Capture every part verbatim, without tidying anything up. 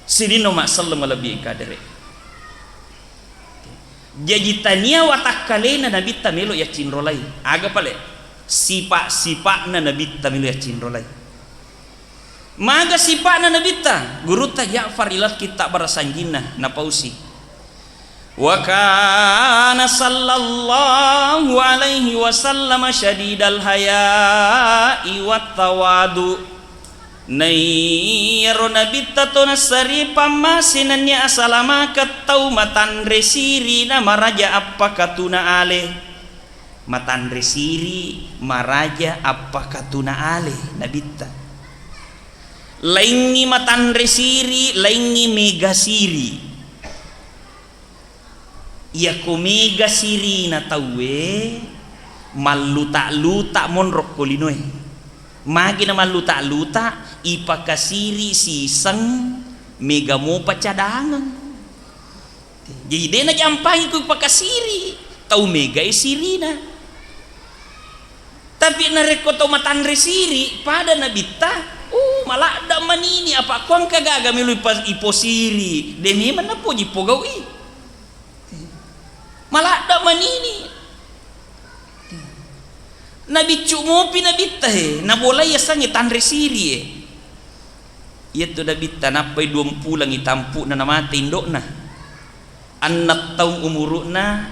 Sininna umma selleng malebbi engka dere. Jaji tania watakkalena Nabitta melo yaccinrolai. Aga pale? Sipa-sipa'na Nabitta melo yaccinrolai. Maga sipa'na Nabitta? Gurutta Ja'far ilal kitta barasanjinna napausi. Wa kana sallallahu alaihi wasallam syadidal haya'i wat tawadu. Naiyaro Nabitta to nassari pammase nennia asalamakeng tau matanre siri na maraja appakatuna ale. Matanre siri, maraja appakatuna ale Nabitta. Laingngi matanre siri, laingngi mega siri. Iyako mega sirina tauwe, malluta-luta monro ko linoe. Magi na malluta-luta, ipakasiri siseng mega mopa cadangeng. Jadi de najampangi ku ipakasiri, tau megai sirina. Tapi narekko tau matanre siri pada Nabitta, uh, maladda manini, apa ko engka gaga melo ipa-, iposiri, de memang napoji pogau'i. Maladda manini. Nabiccu mopi Nabitta he, nabolai yasengnge tanre siri e. Iyatu Nabitta nappai duampulang itampu'na namate indo'na. Enneng taung umuru'na,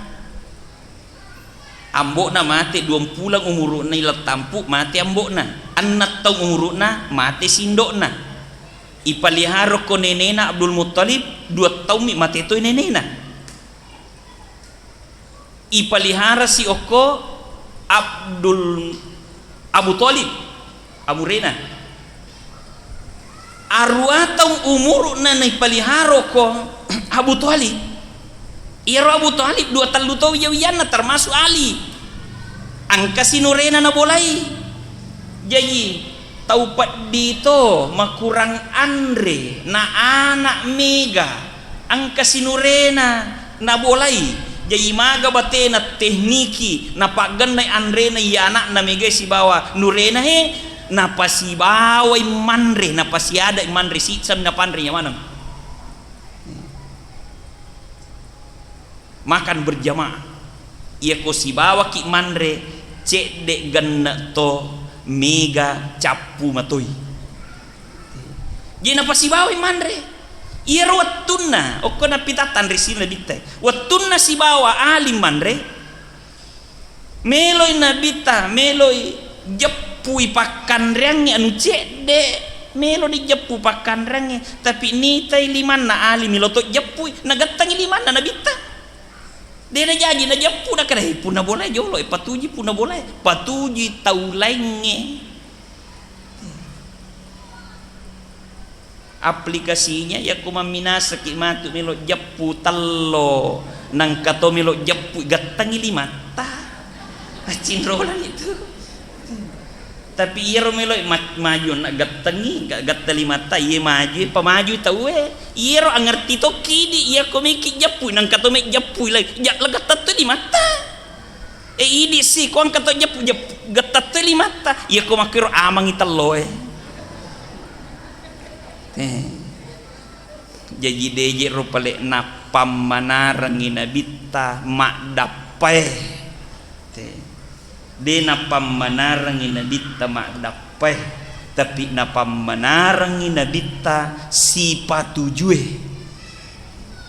ambo'na mate, duampulang umuru'na ilattampu, mate ambo'na. Enneng taung umuru'na, mate sindo'na. Ipaliharo ko nenena Abdul Muttalib, dua taummi mate toi nenena. Ipaliharasi okko Abdul, Abu Thalib, amurena. Arua taung umuru'na naipaliharo ko Abu Thalib. Iyaro Abu Thalib dua tellu tau wiya-wiyanna, termasuk Ali. Engkasi nurena nabolai. Jaji, tau peddi to makurang anre na ana' mega, engkasi nurena nabolai. Jaji maga batena tekniki napaggennai anrena iya ana'na megai sibawa nurena he, napasibawai manre, napasiadai manre, siseng napanre nyamaneng. Makan berjamaah. Iyako sibawaki manre, cedde genne to, mega cappu matoi. Jadi napasibawai manre. Iyaro wettunna, okko napita tanre siri Nabitta. Wettunna sibawa Ali manre, meloi Nabitta, meloi jeppui pakkanreangnge anu cedde, melo dijeppu pakkanreangnge, tapi nitai limanna Ali melo to jeppui, nagettangi limanna Nabitta. De najaji najeppu, nakeda, "He, punna bolae jolo, e, patuji punna bolae, patuji tau laingnge." Aplikasinya, yakko mamminasaki matu melo jeppu tello, nangka to melo jeppu, gattengi limatta. Accinrolang itu. Tapi iyaro melo ma-, maju na gattengi, ga-, gatta limatta, iye maju, pamaju tauwe. Iyaro angerti tokki di, iyako meki jeppu, nangka to me jeppu lai, ja-, la gatta to limatta. E, idi si, ko engka to jeppu, jeppu, gatta to limatta. Iya ko makkiro amangi tello e. Eh. Jaji deje ro pale napammanarengi Nabitta maddappae. Te. De napammanarengi Nabitta maddappae, tapi napammanarengi Nabitta sipatujue.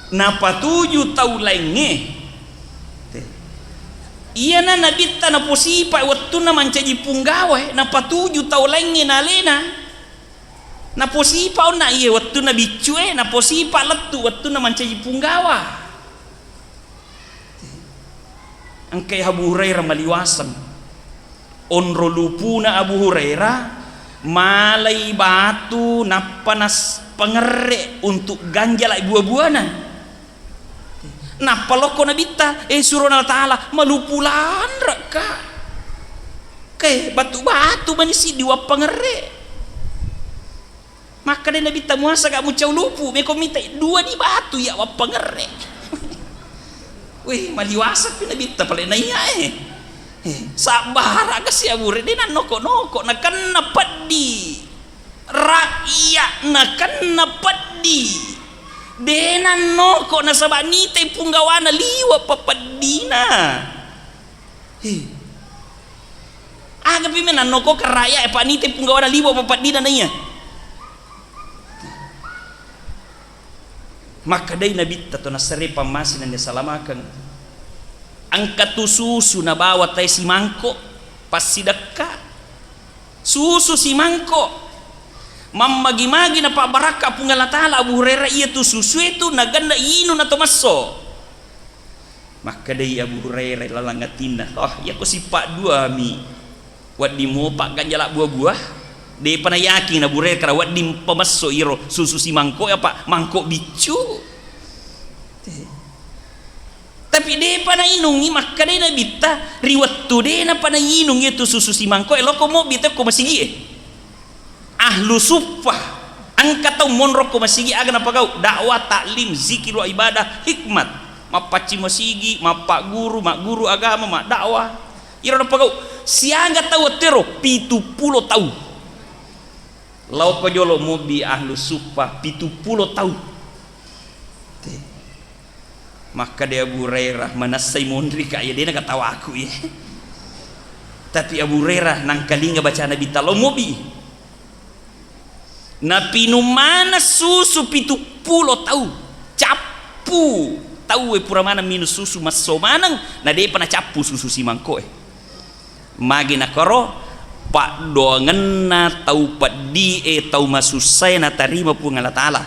Napatuju tau laingnge. Te. Iyana Nabitta naposipa wettunna mancaji punggawa, napatuju tau laingnge nalena. Naposipa onna iye wettunna biccue, naposipa lettu wettunna mancaji punggawa. Engkai Abu Hurairah maliwaseng. Onro lupuna Abu Hurairah, malai batu nappa nas-, pangerre untuk ganjala bua-buana. Nappa lokko Nabitta, eh, surona Allah Ta'ala, malupu lanrekka. Ke, batu-batu mani siddi wappangerre. Makkeda Nabitta, "Muasa ga mucau lupu?" Meko mita dua di batu ya wappangerre. Wih, maliwaseng pi Nabitta pale naiya e. Eh, sabbara ga si Abu Hurairah, de nannoko-noko, nakenna peddi. Rakyat nakenna peddi. De' nannoko nasaba' nitai punggawana liwe' papeddina. He. Agapi menannoko karaya e panitai punggawana liwe' papeddina naiya. Makkedai Nabitta to nassare pammase na salamaken, engka tu susu nabawa tae simangko, passidekka. Susu simangko. Mammagi-magi napabbarakka Puang Allah Ta'ala Abu Hurairah, iya tu susue tu nagenna inung na to messo. Makkedai Abu Hurairah lalang atinna, "Oh, iyako sipa'duami wedding mopa ganjala buah-buah." De'pa nayakin Abu Hurairah kara wedding pamesso iro susu simangko apa mangko biccu. Tapi de'pa nainungi, makkedai Nabitta, ri wettu de' napa nainung iyatu susu simangko e, loko mobbi tau ko masigi'e. Ahlu suffah, engka tau monro ko masigi, aga napagau? Dakwah, taklim, zikir, wa ibadah, hikmat. Mappaccing masigi, mappagguru, magguru agama, maddakwah. Iro napagau, siaga tau wettero? Pitu pulo tau. Laoko jolo mobbi ahlu suffah, pitu pulo tau. Te. Makkeda Abu Hurairah, "Manessai monrika, iya de' nakatawaku, iye." Tapi Abu Hurairah nangkalinga bacana Nabitta, lao mobbi. Napinung maneng susu pitu pulo tau. Cappu. Tau e pura maneng minung susu, messo maneng, na de'pa nacappu susu simangko e. Magi nakoro, paddoangenna tau peddi e, tau masussae natarima Puang Allah Ta'ala.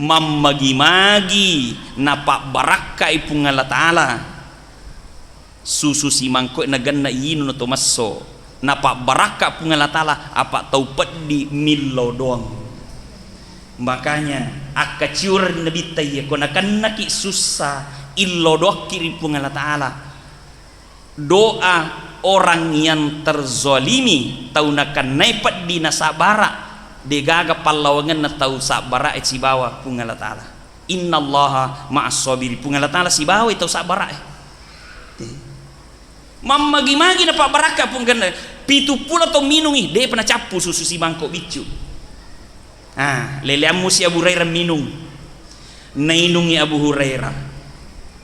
Mammagi-magi napabbarakkai Puang Allah Ta'ala. Susu simangko e nagenna inung na to messo. Napabbarakka Puang Allah Ta'ala, apa tau peddi millau doang. Makanya, akkaciureng Nabitta iya, ko nakennaki sussa, illau doakki ri Puang Allah Ta'ala. Doa orang yang terzalimi, tau nakennai peddi nasabbara, degaga pallawangenna tau sabbara e sibawa Puang Allah Ta'ala. Innallaha ma'as sabirin. Puang Allah Ta'ala sibawai tau sabbara e. Te. Mammagi-magi napabbarakka Puang kenna. Pitu pulo tau minungi, de'pa nacappu susu simangko biccu. Ah, leleammu si Abu Hurairah minung. Nainungi Abu Hurairah.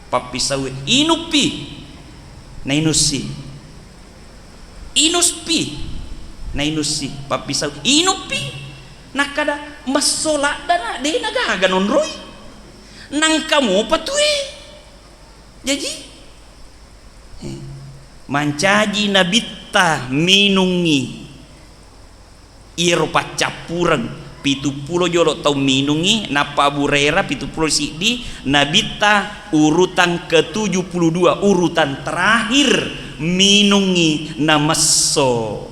Pappisaue, "Inuppi." Nainussi. "Inuspi." Nainussi. Pappisau, "Inuppi." Nakkada, "Messo laddana, de' nagaga nonroi. Nangka mopa tue." Jaji, eh, mancaji Nabitta minungi. Iyaro paccappureng, pitu pulo jolo tau minungi, nappa Abu Hurairah pitu pulo siddi, Nabitta urutan ketujuh puluh dua, urutan terakhir minungi namesso.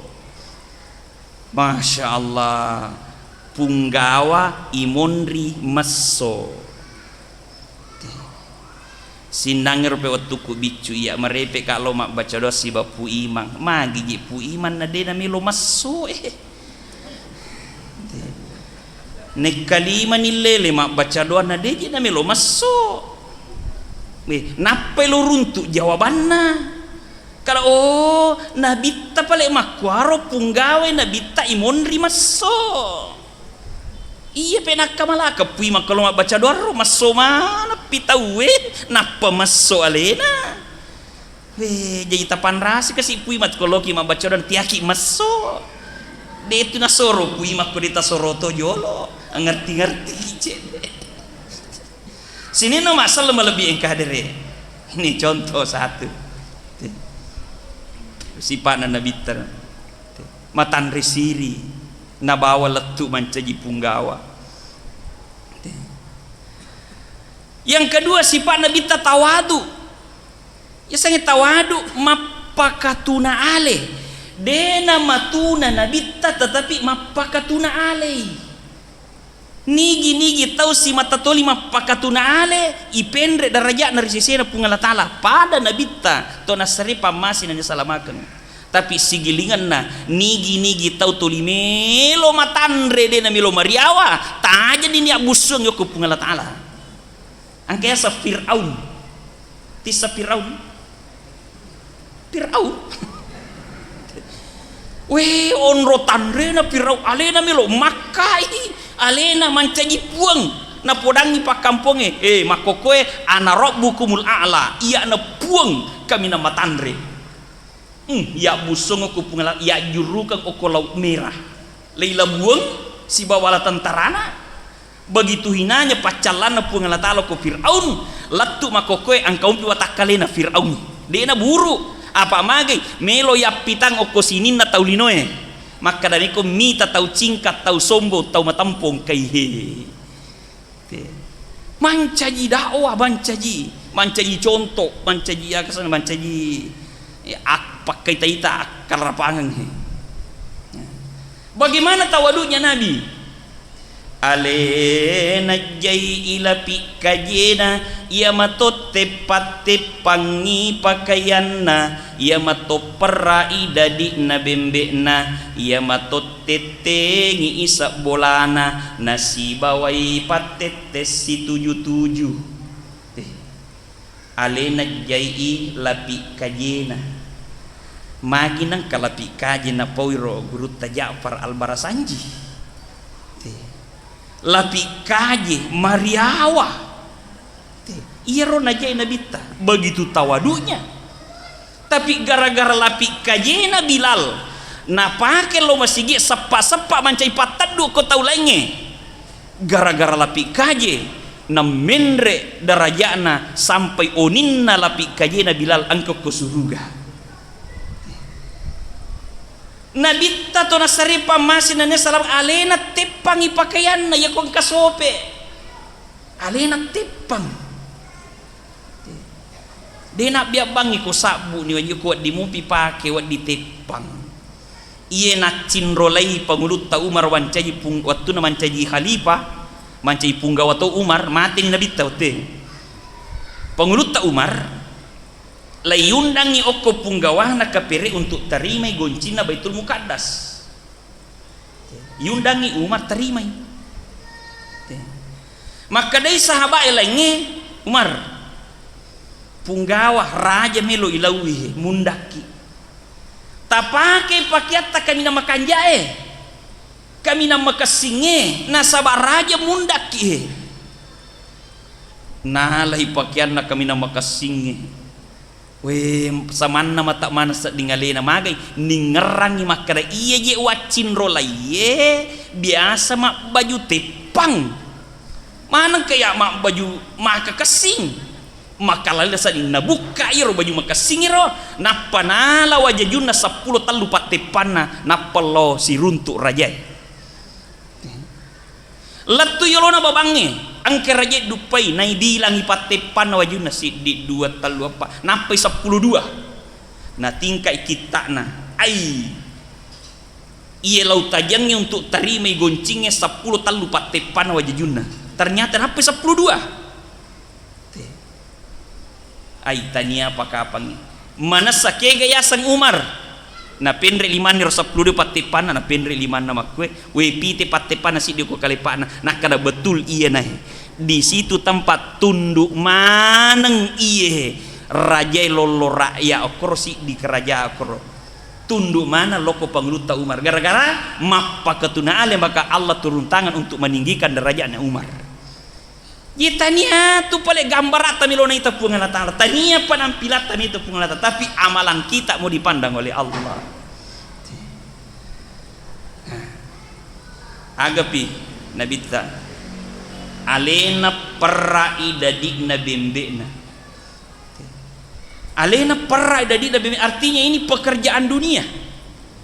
Masya Allah, punggawa imonri messo. Sinnangngero pe wettukku biccu iya, marepe'ka lao mabbaca doa siba Pu Imang. Magi je Pu Imang na de namelo messo e. Nekka lima nillele mabbaca doa na de je namelo messo. Eh, nappai lo runtu jawabanna. Kala, oh, Nabitta pale makkuaro, punggawe Nabitta imonri messo. Iya pe nakkamalaka Pu Imang ko lo mabbaca doa ro, messo maneppi tauwe, nappa messo alena. Weh, jaji tapanrasi kasi Pu Imang ko loki mabbaca doa tiaki messo. De tu nasoro Pu Imang ko de tasoro to jolo, ngerti-ngerti cedde. Sininna masalah malebbi engka hadere. Ini contoh satu. Sipa'na Nabitta. Matanre siri, nabawa lettu mancaji punggawa. Yang kedua, sifat Nabitta tawadu. Yasengnge tawadu, mappakatuna ale. Dena matuna Nabitta, tetapi mappakatuna alei. Nigi-nigi tau simata toli mappakatuna ale, ipenre daraja'na ri sesena Puang Allah Ta'ala. Pada Nabitta, to nassare pammase na nisalamakeng. Tapi sigilingenna, nigi-nigi tau toli melo matanre, de namelo mariawa, tajani ni abbussuang yokko Puang Allah Ta'ala. Engka yaseng Fir'aun. Tissa Fir'aun? Fir'aun? Weh, onro tanrena Fir'aun, alena melo makkai, alena mancaji puang. Napodangngi pakkampongnge, "Eh, makkokkoe, ana rabbukumul a'la, iya'na Puang kaminang matanre." Hmm, iyabbussong okko Puang Allah, iyajjurrukeng okko Laut Merah. Leilabuang sibawa bala tentarana. Begitu hinanya paccallanna Puang Allah Ta'ala ko Fir'aun, lettu makkokkoe engka umpi watakkalena Fir'aun. De' naburu, apa magai melo yappitang okko sininna tau linoe. Makkada meko mita tau cingka, tau sombong, tau matempo engkai he. Te. Mancaji dakwah, mancaji, mancaji contoh, mancaji akasana, mancaji, eh, ak-, pakkaita-ita akkarapangeng he. Bagaimana tawadunya Nabi? Alena jai i lapi kajena, iya mato teppa-teppangngi pakaianna, iya mato perrai dadi'na bembe'na, iya mato tettengi i sebbolana, nasibawai pattette situju-tuju. Eh. Alena jai i lapi kajena. Magi nengka lapi kaje napauro Gurutta Ja'far Al-Barasanji? Te. Lapi kaje mariawa. Te. Iyaro najai Nabitta, begitu tawadunya. Tapi gara-gara lapi kajena Bilal, napake lo masigi seppa-seppa mancai patteddu ko tau laingnge. Gara-gara lapi kaje, nammenre daraja'na sampai oninna lapi kajena Bilal engka ko suruga. Nabitta to nasare pammase nennia salam alena teppangi pakaianna, iya ko engka sope. Alena teppang. De' nabbia bangngi ko sabbu ni wajiko wedding mupi pake wedding teppang. Iye naccinrolai Pangulutta Umar wancaji pung-, wettunna mancaji khalifah, mancaji punggawa to Umar, mateni Nabitta wette. Pangulutta Umar, laiundangngi okko punggawana kapere untuk tarimai goncinna Baitul Muqaddas. Iundangngi Umar, tarimai. Makkedai sahabat laingnge, "Umar, punggawa raja melo ilauwi he, mundakki. Tapake pakeatta kaminang makanjae, kaminang makessingnge, nasaba raja mundakki he." Nalai pakeanna kaminang makessingnge. We, samanna mata maneng sedding alena magai, ningngerangngi makkeda, "Iya je waccinrolaiye biasa mabbaju teppang. Manengka ya mabbaju makakessing?" Makkalale sedding nabukka iyaro baju makessing iro, nappa nala wajajunna seppulo tellu patteppanna, nappa lao siruntu rajae. Lettu yolona babangnge, engka raje duppai, naibilangi patteppanna wajunna, siddi, dua, tellu, eppa, nappai seppulo dua. Natingkai kitta'na, ai, iye lau tajengnge untuk tarimai goncingnge seppulo tellu patteppanna wajajunna. Ternyata nappai seppulo dua. Te. Ai, tania pakapangngi. Manessa kega yaseng Umar. Napenre limanna ro seppulo dua patteppanna, napenre limanna makkue, we pite patteppanna siddi ko kalepa'na, nakkada betul iyanae. Di situ tempat tunduk maneng iye rajae lollo rakyat okkoro siddi kerajaan okkoro. Tunduk maneng loko Pangulutta Umar. Gara-gara mappakatuna ale maka Allah turun tangan untuk meninggikan derajatnya Umar. Ye tania tu pale gambara'ta melo naita Puang Allah Ta'ala, tania penampilatta naita Puang Allah Ta'ala, tapi amalan kita mau dipandang oleh Allah. Nah, agapi Nabitta, alena perra'i dadi'na bembe'na. Alena perra dadi Nabi, artinya ini pekerjaan dunia.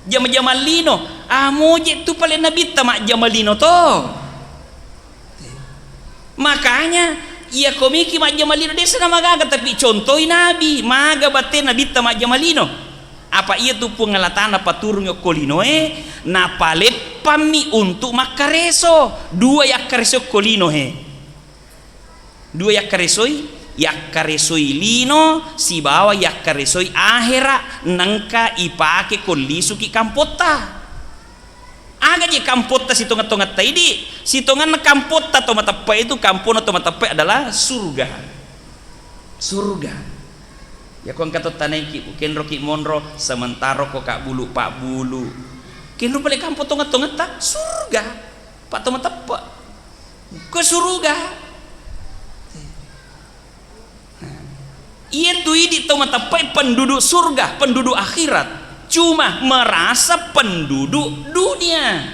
Jama-jamang lino, ah, moje tu pale Nabitta majjama lino to. Makanya, iya komiki majjama lino desa na magaga, tapi contoi Nabi, maga bate Nabitta majjama lino. Apa iya tu Puang Allah Ta'ala paturungi okko linoe, napaleppammi untuk makkareso, dua yakkareso okko linoe. Dua yakkaresoi, yakkaresoi lino sibawa yakkaresoi ahera nengka ipake ko lisuki kampotta. Aga je kampotta sitongeng-tongetta idi? Sitongenna kampotta to mateppa itu, kampona to mateppa adalah surga. Surga. Yako engka to tanaiki, kenroki monro, sementara ko kabbulu pabbulu. Kenro pale kampo tongeng-tongetta, surga. Pak to mateppa. Ko suruga. Iya tu idi tau mateppe'e penduduk surga, penduduk akhirat. Cuma merasa penduduk dunia.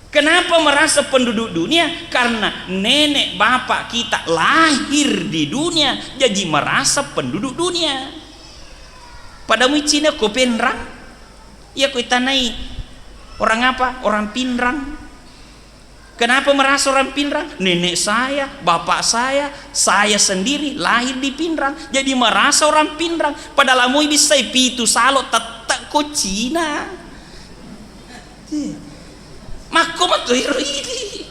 Kenapa merasa penduduk dunia? Karena nenek bapak kita lahir di dunia, jadi merasa penduduk dunia. Pada mui Cina ko Penrang, iya ko itanai orang apa? Orang Pinrang. Kenapa merasa orang Pinrang? Nenek saya, bapak saya, saya sendiri lahir di Pinrang. Jadi merasa orang Pinrang. Padahal mui bissai pitu salo tettek ko Cina. Makko matu ero idi.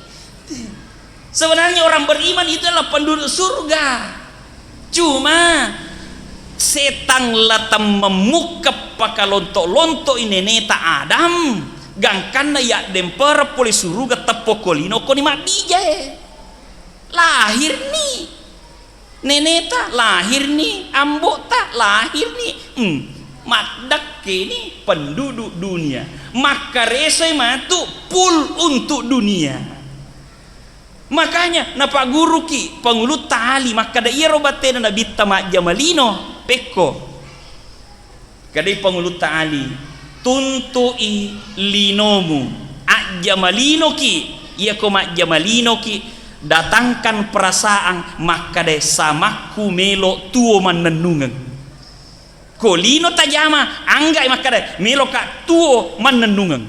Sebenarnya orang beriman itu adalah penduduk surga. Cuma setang latang memukka pakalonto-lonto i neneta Adam, gangkanna yaddempere pole suruga teppo ko lino koni mabbija e. Lahirni. Neneta lahirni, ambo'ta lahirni. Hmm. Maddekkeni penduduk dunia. Makkaresoi matu pul untuk dunia. Makanya napagguruki Pangulutta Ali makkada, iyaro batena Nabitta majjama lino, pekko. Kadai Pangulutta Ali, tuntu'i linomu, ajjama linoki, iyako majjama linoki, datangkan perasaan makkada, samakku melo tuo mannennungeng. Ko lino tajama, anggai makkada, meloka tuo mannennungeng.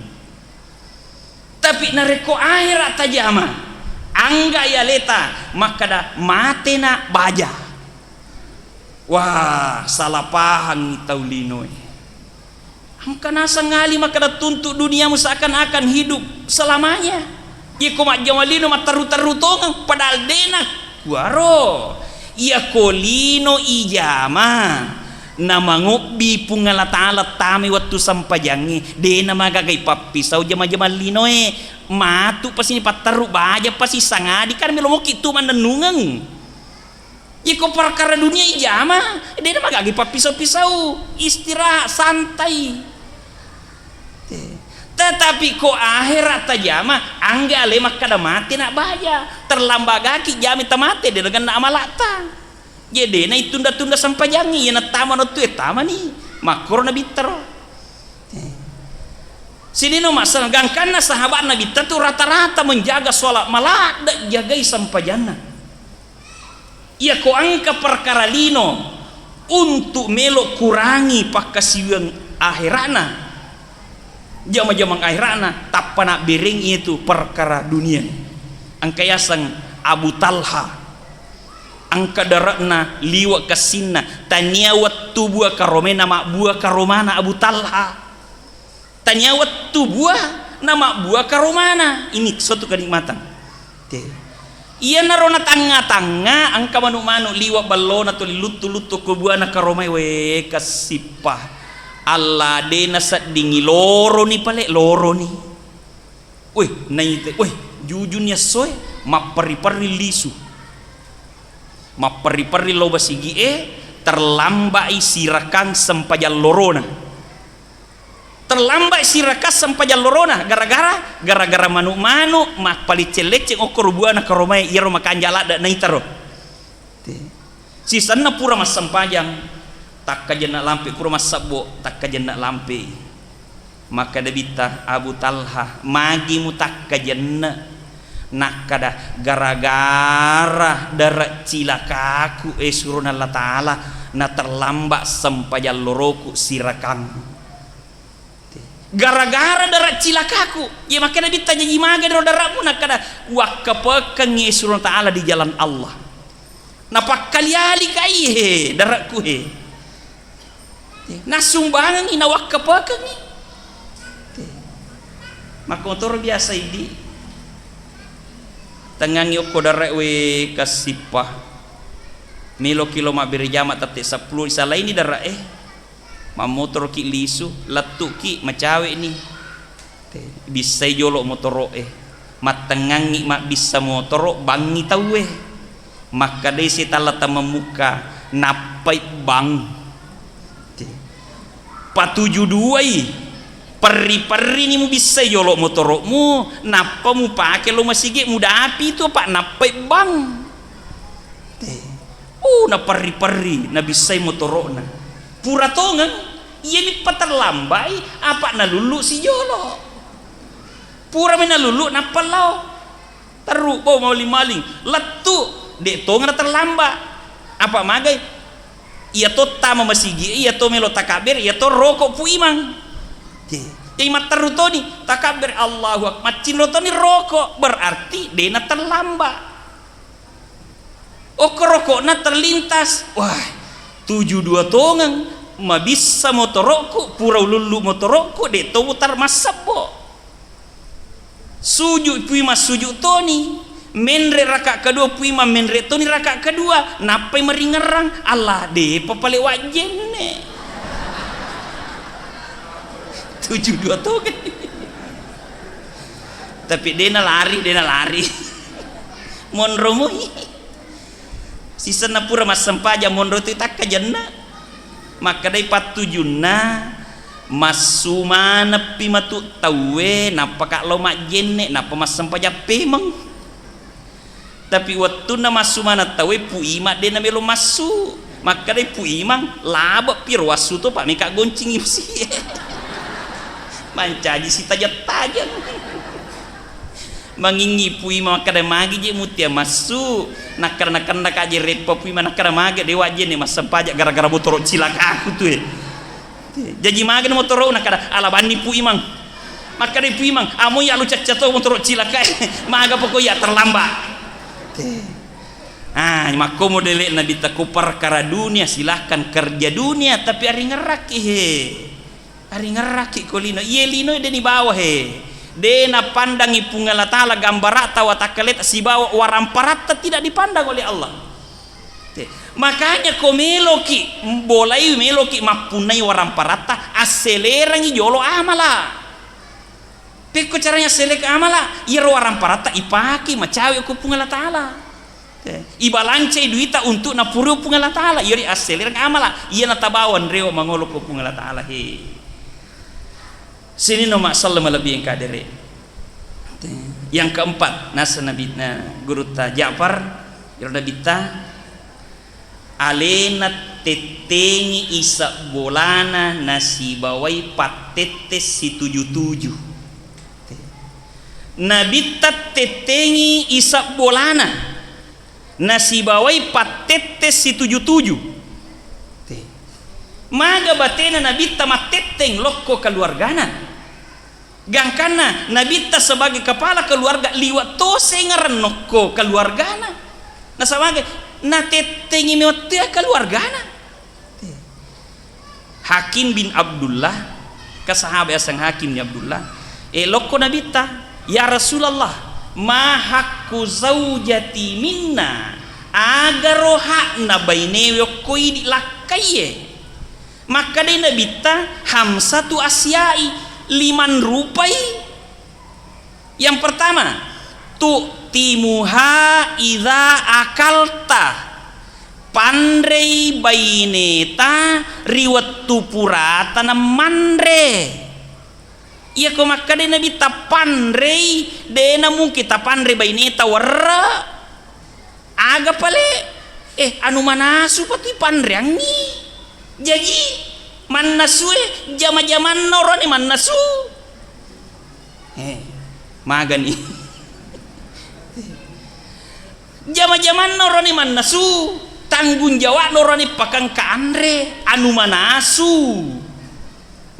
Tapi narekko ahera tajama, anggai aleta makkada, matena baja. Wah, salah pahangngi tau linoe. Engka naseng Ali makkada, tuntu duniamu seakan-akan hidup selamanya. Iyako majjama lino matteru-teru tongeng, padahal dena kuaro. Iyako lino ijama, namangobbi Puang Allah Taala tamai wettu sempajangnge, dena magagai pappisau jama-jamang linoe. Matu pasini patteru baja pasi sangadi, kan melo moki tu mannennungeng. Iko perkara dunia ijama, de' namagagi pappisau-pisau, istirahat, santai. Eh, tetapi ko ahera tajama, angga ale makkada mate na baja, terlambat gaki jami tamate de' nagenna amalata. Jadi de' na itunda-tunda sempajangi, iya nattama nottu e tamani, makkoro nabittaro. Eh. Sidino masalah gangkanna sahabat Nabitta tu rata-rata menjaga sholat, maladde jagai sempajanna. Iyako engka perkara lino untuk melo kurangi pakkasiwiang aherana, jama-jamang aherana, tappa nabbereng iyatu perkara dunia. Engka yaseng Abu Talha, engka dare'na liwe' kessinna, tania wettu bua karomena mabbua karomana Abu Talha. Tania wettu bua namabbua karomana. Ini suatu kenikmatan. Te. Iyanaro natangnga-tangnga, engka manu-manu liwe' ballona tuli luttu-luttu ko buana karomai, we, kessippa. Alla de' naseddingi loroni pale, loroni. Weh, naite, weh, jujunni essoe, mapperri-perri lisu. Mapperri-perri lao basigi'e, terlambai sirakang sempajang lorona. Terlambat sirakang sempajang lorona, gara-gara, gara-gara manu-manu, mappaliceng-leceng okkoro buana karomae, iyaro makanja ladde naitaro. Te. Sisenna pura massempajang, takkajenna lampe, pura massebbo, takkajenna lampe. Makkeda Nabitta, Abu Talha, magi mutakkajenna? Nakkeda, gara-gara dare cilakaku, eh, surona Allah Ta'ala, na terlambat sempajang loroku sirakang. Gara-gara dare cilakaku, iya makkeda Nabitta, jaji magai ro dare'mu? Nakkeda, wakkapekengngi surona Ta'ala di jalan Allah. Napakkali-ali kai he dare'ku he. Nassumbangengngi, nawakkapekengngi. Makkotoro biasa idi. Tengngangngi okko dare' we kassippa. Meloki lo mabbere jama tette seppulo, isalaini dare' e. Mammotoroki lisu, lettuki, macawe'ni. Te, bissai jolo motoro'e. Mattengngangngi mabbissa motoro, bangngi tauwe. Makkedai setang lata memukka, nappai bang. Te. Patuju duai. Perri-perrini mubissai jolo motoro'mu, nappa mupake lo masigi, mudapi tu, apa nappai bang. Te. Uh, naperri-perri, nabissai motoro'na. Pura tongeng, iyami paterlambai, apa nalullu si jolo. Purami nalullu, nappa lao. Terru, bo, maling-maling. Lettu, de' tongeng terlambat. Apa magai? Iya to tama masigi, iya to melo takabbere, iya to roko Pu Imang. Te. Jadi matteru toni, takabbere, Allahu Akbar, maccinro toni roko, berarti de' na terlambat. Okko rokokna terlintas. Wah, tuju dua tongeng, mabissa motorokku, pura ulullu motorokku, de' to mutar massebbo. Suju pui massuju toni, menre raka kedua pui mammenre toni raka kedua, nappai maringerrang, Allah, de' pa pale wajjenne. Tuju dua tongeng. Tapi de' nalari, de' nalari. Monro mui. Sisenna pura massempajang monro tu takkajenna. Makkedai pattujunna, massu maneppi matu tauwe, nappaka lao majjenne, nappa massempajang pemeng. Tapi wettunna massu maneng tauwe, Pu Imang de' namelo massu. Makkedai Pu Imang, labe'pi ro wassu to, pa meka goncingi musie. Mancaji sitajeng-tajeng. Mangingi Pu Imang makkeda, magi je mutia massu, nakkeda nakenna ka je reppa Pu Imang, nakkeda magi de' wajjenne massempajang gara-gara motoro cilakaku tu e. Jaji magi motoro, nakkeda ala banni Pu Imang. Makkeda Pu Imang, amo ya lu cacca to motoro cilaka e, maga poko ya terlambat. Ah, makko modele Nabitta ko perkara dunia, silahkan kerja dunia, tapi aringerrakki he. Aringerrakki ko lino. Iye lino de' nibawa he. De' napandangi Puang Allah Ta'ala gambara'ta, watakkaleta sibawa waramparatta tidak dipandang oleh Allah. Te. Makanya ko meloki bolai, meloki mappunnai waramparatta, asselerangi jolo amala. Pekko caranya asselek amala, iyaro waramparatta ipake macawe ko Puang Allah Ta'ala. Te, ibalancai duita untuk napurui Puang Allah Ta'ala, iyari asselereng amala, iya natabawang rewa mangolo ko Puang Allah Ta'ala, he. Sininna massallama lebbi engka dere. Te, yang keempat, nasa Nabi, na, gurutta Ja'far, iyaro Nabitta, alena tettengi isebbolana nasibawai pattette situju-tuju. Te. Nabitta tettengi isebbolana nasibawai pattette situju-tuju. Te. Maga batena Nabitta mattetteng lokko keluargana. Gangkanna Nabitta sebagai kepala keluarga liwa' to sengereng nokko keluargana. Nasaba maga natettengi mewattea keluargana. Hakim bin Abdullah, ka sahabat yaseng Hakim bin Abdullah, eh, lokko Nabitta, "Ya Rasulullah, ma haqqu zaujati minna?" Agaro hakna bainewe okko idi lakkaiye? Makkedai Nabitta, "Khamsatu asya'i," limang rupai. Yang pertama, tu'timuha idza akalta, panrei baineta ri wettu purata namanre. Iyako makkedai Nabitta, "Panrei," de' namungkin tapanre baineta werre. Aga pale, eh, anu manasu pa tu ipanreangngi. Jaji, mannasue jama-jamanna orane mannasu. Eh, magani. Jama-jamanna orane mannasu, tanggung jawabna orane pakengka anre, anu manasu.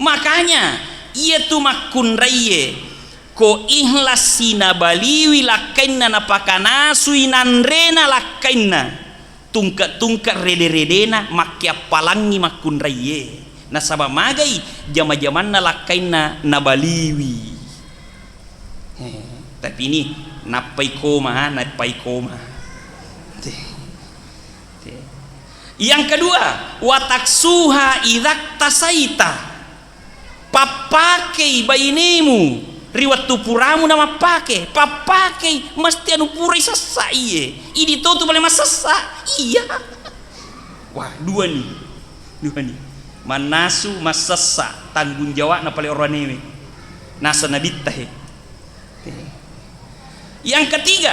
Makanya, iyatu makkunraiye, ko ikhlassi nabaliwi lakkainna, napakanasui nanrena lakkainna, tungke-tungke rede-redena makkeappalangngi makkunraiye. Nasaba magai jama-jamanna lakkainna nabaliwi. Eh, tapi ini nappai koma, ha, nappai koma. Te. Te. Yang kedua, wataksuha idza tasaita. Pappakei bainemu ri wettu puramu namappake. Pappakei, mesti anu purai sessa iye. Idi totu pale massessa. Iya. Wah, dua ni. Dua ni. Mannasu massessa tanggung jawabna pale oroanewe. Naseng Nabitta he. Yang ketiga,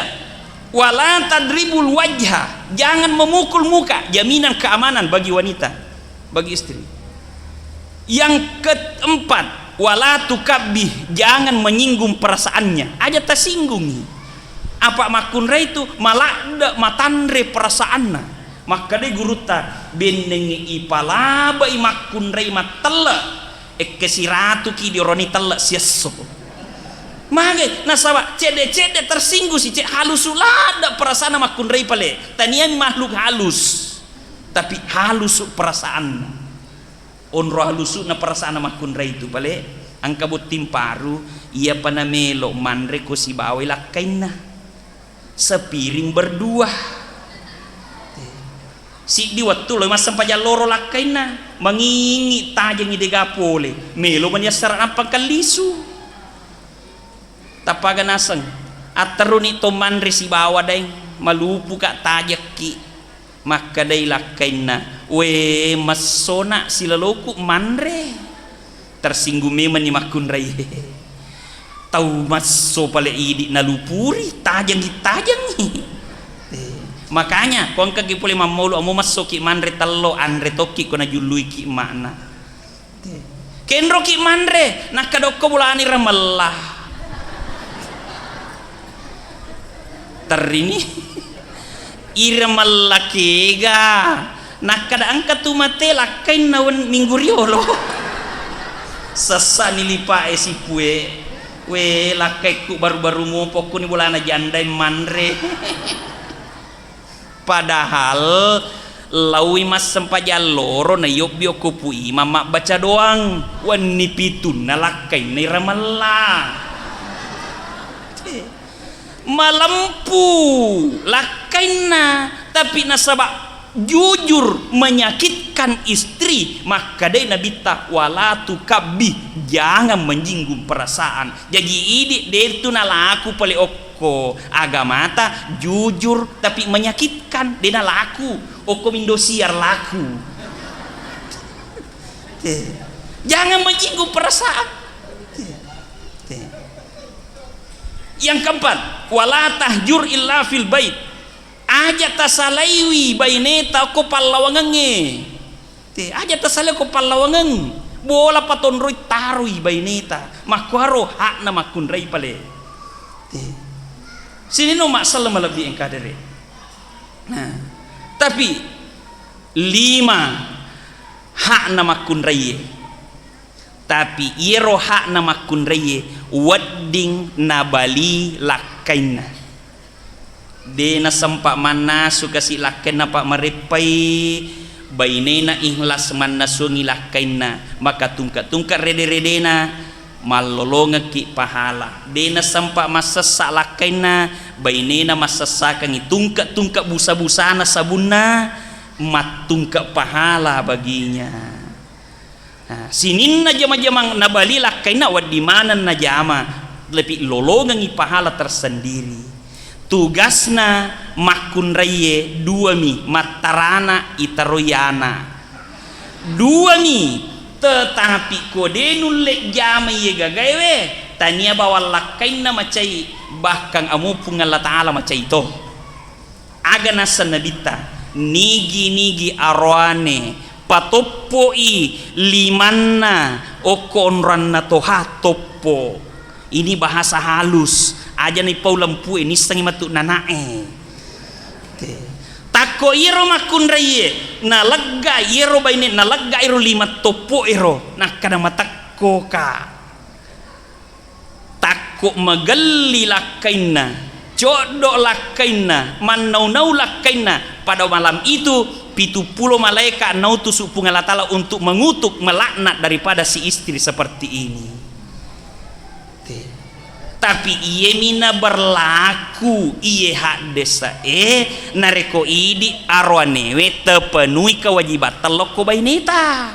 wala tadribul wajha, jangan memukul muka, jaminan keamanan bagi wanita, bagi istri. Yang keempat, wala tukabbih, jangan menyinggung perasaannya. Aja tasinggungi. Apa makkunrai tu maladde matanre perasaanna. Makkedai gurutta, bennengnge ipalabai makkunrai mattelle, ekkesiratuki dioroni telle siesso. Mage nasaba cedde-cedde tersinggung si cek halusu ladde perasana makkunrai pale. Taniami makhluk halus, tapi halusu perasaanna. Onro halusu'na perasaanna makkunrai tu pale, engka botting paru, iyapa namelo manre ko sibawai lakkainna. Sepiring berdua. Siddi wettu lo massempajang loro lakkainna, mangingi tajengi dega pole, melo mani assara nappa kellisu. Tappaga naseng, atteruni to manre sibawa daeng, malupuka tajekki. Makkedai lakkainna, "We, messona silaloku manre." Tersinggung memenni makkunrai. Tau messo pale idi nalupuri, tajengi-tajengi. Eh, makanya ko engkaki pole mammolo, amo messoki manre tello, anre tokki ko najulluiki emmakna. Kenroki manre, nakkadokko bolana iramella. Terrini. Iramella kega. Nakkada engka tu mate lakkainna wen-, minggu riolo. Sessani lipae sipue. We, lakkaikku baru-baru mopokkuni bolana jandai manre. Padahal laui massempajang loro na yobbi okko Pu Imang mabbaca doang, wenni pitunna lakkainna iramella. Malempu lakkainna, tapi nasaba jujur menyakitkan istri, makkedai Nabitta, "Wala tukabbi, jangan menyinggung perasaan." Jaji idi de tu nalaku pale ok- Ko agamata jujur tapi menyakitkan, de nalaku. Okko Indosiar laku. Te. Jangan menyinggung perasaan. Te. Te. Yang keempat, wala tahjur illa fil bait. Aja tasalaiwi baineta okko pallawangengnge. Te, aja tasalai ko pallawangeng. Bola patonroi taroi baineta. Makkuaro hakna makkunrai pale. Te. Sininna massala malebbi engka dere. Nah, tapi lima hakna makkunraie. Tapi iyaro hakna makkunraie wedding nabali lakkainna. De nasempa mannasu kasi lakkainna, pa mareppai bainena ikhlas mannasungi lakkainna, maka tungke-tungke rede-redena mallolongekki pahala. De nasempa massessa lakkainna, bainena massessakangi tungke-tungke busa-busana sabunna, mattungke pahala baginya. Nah, sininna jama-jamang nabali lakkainna wedding maneng najama, lepi lolongengngi pahala tersendiri. Tugasna makkunraie duami, mattarana itaroi ana. Duami, tetapi ko de nulle jama iye gagaewe, tania bawang lakkainna macai, bahkan amo Puang Allah Ta'ala macai to. Aga nasseng Nabitta, nigi-nigi aroane patoppo'i limanna okko onroanna toha toppo. Ini bahasa halus, aja naipau lempue, nissengngi matu nanae. Te. Takko iyaro makkunraie, nalegga iyaro baine, nalegga iyaro lima toppo ero, nakkada matekkoka. Takko magelli lakkainna, coddo lakkainna, mannau-nau lakkainna, pada malam itu pitu pulo malaeka nautusu Puang Allah Ta'ala untuk mengutuk, melaknat daripada si istri seperti ini. Te. Tapi iyemi na berlaku iye haddese'e, narekko idi aroanewe tepenui kewajibatta lokko baineta.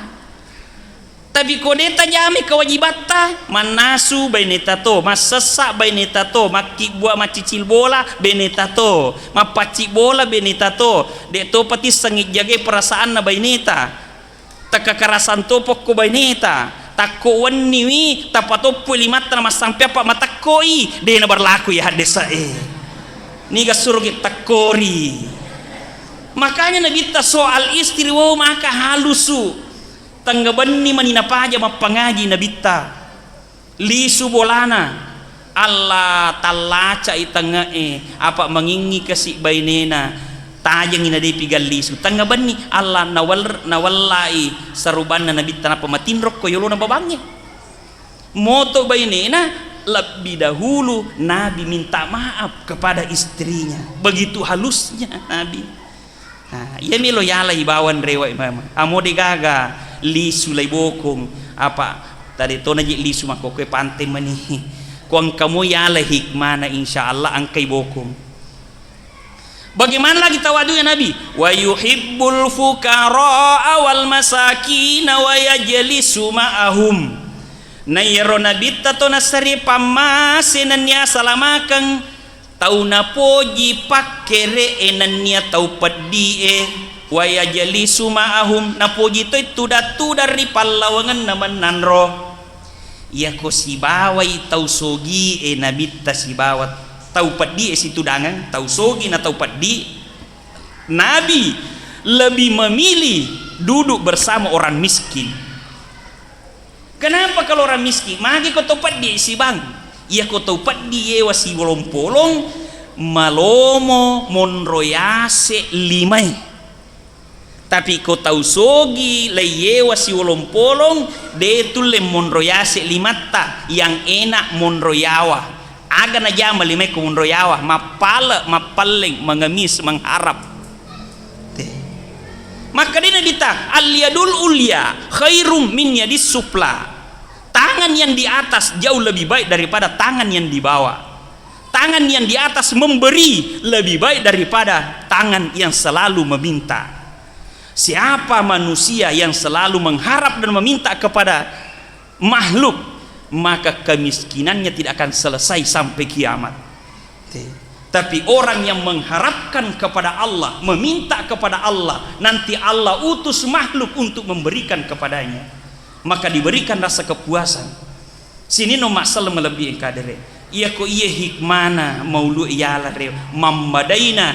Tapi ko de tajamai kewajibatta, mannasu baineta to, massessa baineta to, makkibbua maccicil bola baineta to, mappacci bola baineta to, de topa tissengngi jagai perasaanna baineta. Takkakarasang topokko baineta, takko wenniwi tapatoppoi limatta na massampe apa matekkoi, de' na berlaku iya haddesa e. Niga suruki tekkori. Makanya Nabitta soal istri, wow, maka halusu. Tengnga benni mani napaja mappangaji Nabitta. Lisu bolana, Allah tallacai tengnge'e, apa mangingngi kasi bainena, tajengi na depi gallisu. Tengnga benni, Allah nawel-, nawellai sarubanna Nabitta, nappa matinrokko yolona babangnge. Moto bainena, lebbi dahulu Nabi minta maaf kepada istrinya. Begitu halusnya Nabi. Nah, iya melo yalai bawang rewa mama. Amo de gaga lisu lai bokong, apa tadi tona je lisu makkokkoe pante mani. Ko engka mo yalai hikmana, insya Allah engkai bokong. Bagaimana lagi tawadunya Nabi? "Wa yuhibbul fuqara wal masakin wa yajlisu ma'ahum." Na iyaro Nabitta to nassari pammase nennia salamakeng, tau napoji pakkere'e nennia tau peddi'e, wa yajlisu ma'ahum, napoji toi tudang-tudang ri pallawangenna mennanro. Iyako sibawai tau sogi'e Nabitta sibawa tau peddi'e situdangang, tau sogi na tau peddi, Nabi lebih memilih duduk bersama orang miskin. Kenapa kalau orang miskin? Magi ko tau peddi sibang. Iya ko tau peddi yewa sibolong-polong, malomo monro yase limai. Tapi ko tau sogi lai yewa sibolong-polong, de tulle monro yase limatta, yang enak monro yawa. Aga najama limai ko monro yawa, mappale, mappalleng, mengemis, mengharap. Te. Makkedai Nabitta, "Al-yadul ulya khairum min yadis sufla." Tangan yang di atas jauh lebih baik daripada tangan yang di bawah. Tangan yang di atas memberi lebih baik daripada tangan yang selalu meminta. Siapa manusia yang selalu mengharap dan meminta kepada makhluk, maka kemiskinannya tidak akan selesai sampai kiamat. Te. Tapi orang yang mengharapkan kepada Allah, meminta kepada Allah, nanti Allah utus makhluk untuk memberikan kepadanya. Maka diberikan rasa kepuasan. Sininno massala malebbi engka dere. Iyako iye hikmana maulu yala re, mambadaina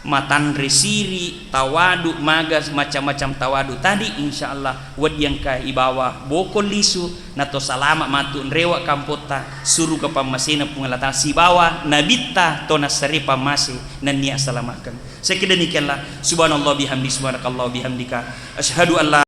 matanre siri, tawadu, maga macam-macam tawadu tadi, insya Allah wedding engka ibawa bokong lisu, nato salama matu nrewa kampotta, suruga pammasena Puang Allah Ta'ala sibawa nabitta to nassare pammase nennia salamakeng. Sekida demikianlah, subhanallah bihamdi, subhanakallah bihamdika, asyhadu an la